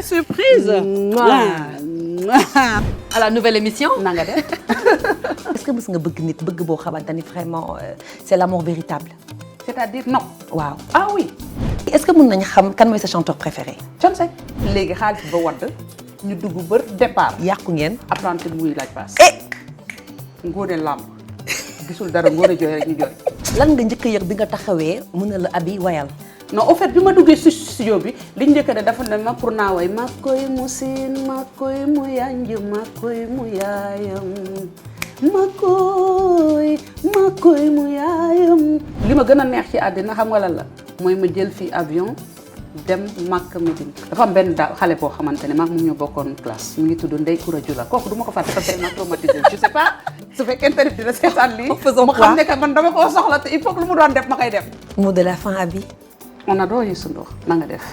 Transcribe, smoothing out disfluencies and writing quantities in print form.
surprise. À la nouvelle émission. Est-ce que mës nga bëgg nit bëgg boo xamante ni vraiment c'est l'amour véritable. C'est-à-dire non. waaw Ah oui. est-ce que mën nañu xam kan mooy sa chanteur préféré. Thione Seck. léegi xaalis ba wadd ñu dugg bër départ. yàqu ngeen. apprenti muy laaj paas. Ngoone làmb gisul dara ngoone jooy rek ñu jooy. lan nga njëkk a yëg bi nga taxawee mën na la abi wayal. non au fait bi ma duggee si studio bi liñ njëkk a dafa ne ma pour naa way ma koy mu siin ma koy mu yanj ma koy mu yaayam ma koy mu yaayam. li ma gën a neex ci àddina xam nga lan la mooy ma jël fii avion dem Makka Médine. dafa am benn xale boo xamante ne maak mu ñu bokkoon classe mu ngi tudd Ndeye Koura Jula kooku du ma ko fàtte parce que ma traumatisé je sais pas su fekkee internet dina seetaan lii. faisons ma xam ne que man dama koo soxla te il faut que lu mu doon def ma koy def. mot de la fin abi. on adore Youssou Ndour na nga def.